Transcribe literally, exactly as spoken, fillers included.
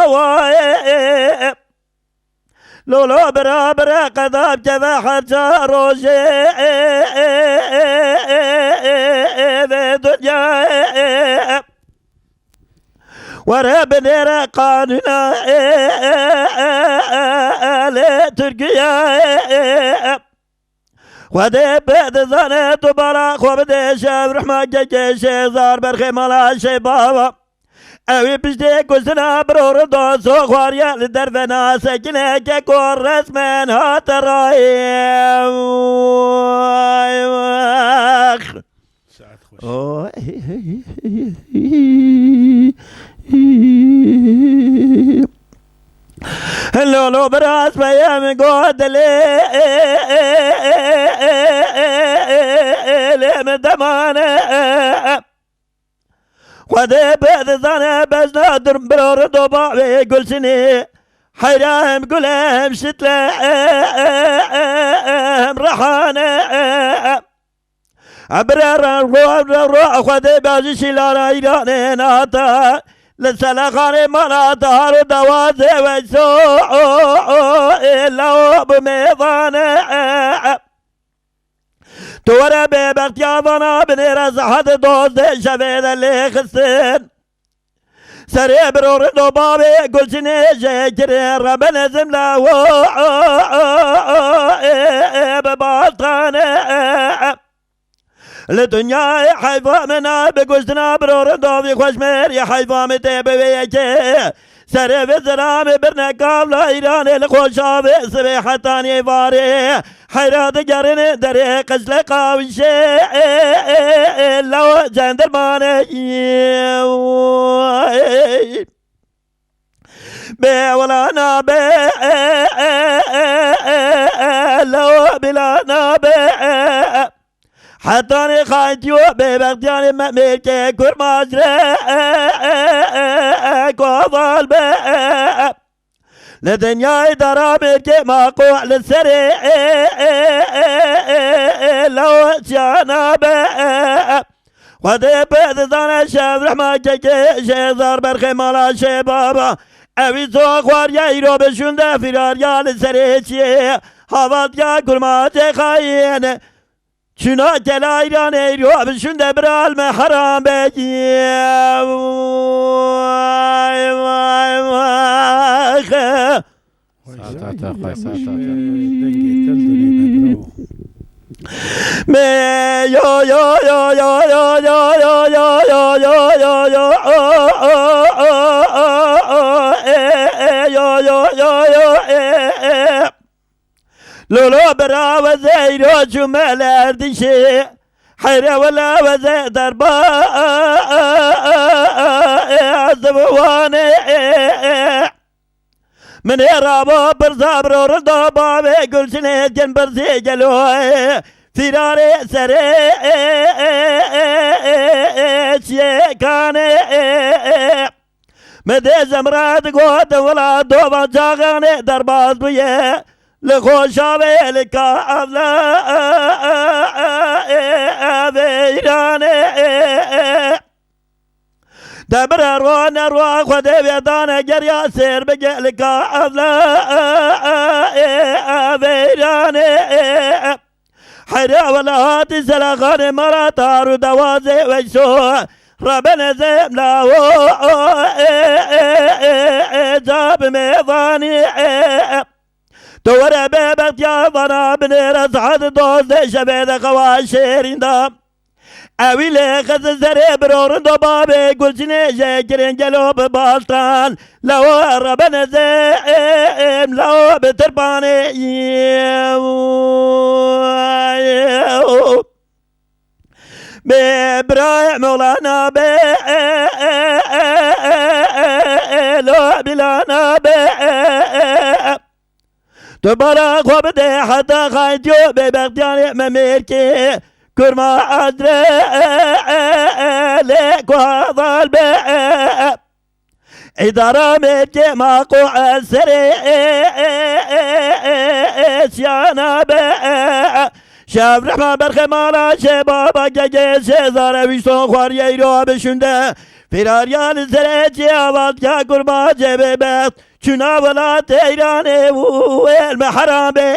awayê. Lolo bira bira qedab keve her çar rojê vê dinyayê. Were binêre qanûna lê Tirkiye. Xwedê pê dizane tu bala xwe bidê şev rihma kekê şêzar berxê mala şê bava. Ewî piştê kuştina biror doso xwariye li derve nasekineke ku resmen hate rayê. Vay vax. Saet xweş. Oy. Lolo biraz peyem go dilê lê min demane. Xwedê pê dizane bejna dur biror doba wê gulşinê. Heyra hem gule hem şitle hem rehane. Ebire re ro re ro Xwedê bajî şîlara îranê nata. Li selexanê mala dahar û dawazê weyso ê lawo bi mêvane. Tu were bêbextiya vana binêre saet dozdê şevê de lê xistin. Serê birorê do bavê gulçinê jê kirin Rebe nezim la wo bi batane. Li dinyayê heyfa min a bi goştina birorê dovî xweşmêrî heyfa min tê bi vê yekê. Serê vê zilamê birne kavla îranê li xweşavê sibê hetanê varê. Heyra digerine derê qizle qawişê law cendirmane. Bê wela nabe law bila nabe. Hetanê xaytiyo bêbextiyanê me mêrkê kurmacre koval be. Li dinyayê dara mêrkê maqû li serê law çiyana be. Xwedê pê dizane şev rehma kekê jê zar berxê mala şê baba. Ewî zo xwariye îro bi şûnde fîrariya li serê çiyê. Havatiya kurmacê xayîn. Çuna kelayranê îro bi şûnde biral me heram be. Vay, vay, vay. Sata te xwe, sata te. Dengê te dûrê me bro. Me yo yo yo yo yo yo yo yo yo yo yo yo yo yo yo yo yo. Lolo bira weze îro çûme li erdîşê. Heyre wela weze derba ez dibiwane. Min ê rabo pirsa biro rinda bavê gulçinê din birsê gelo. Fîrarê serê çiyê kanê. Me dê zemra digot wela dova caxanê derbas bûye. Li xweşavê li ka evla veyranê. Debire rwa nerwa Xwedê vê dane geriya sêr bike li ka evla veyranê. Heyra wela hatî selaxanê mara tar û dewazê weyso. Rebene zemla o ca bi mêvanî. Tu were bê bextiya vana binêre saet dozdeh şevê de xewa şêrîn da. Ewî lê xeze serê biro rindo bavê gulçinê jê kirin gelo bi bastan. Lawo rebene zêm lawo bi tirpanê. Bê birayê Mewlana be lo bilana be. Tu bala xwe bide heta xaytiyo bêbextiyanê me mêrkê. Kurma azre lê ku heval be. Îdara mêrkê ma ku eserê. Siyana be. Şev rehma berxemala şe baba gege şe zare wîşton xwariyê îro bişunde. Firariya li serê çi avat ya kurma cebe bet. Çuna welat Eyranê û el me herabe.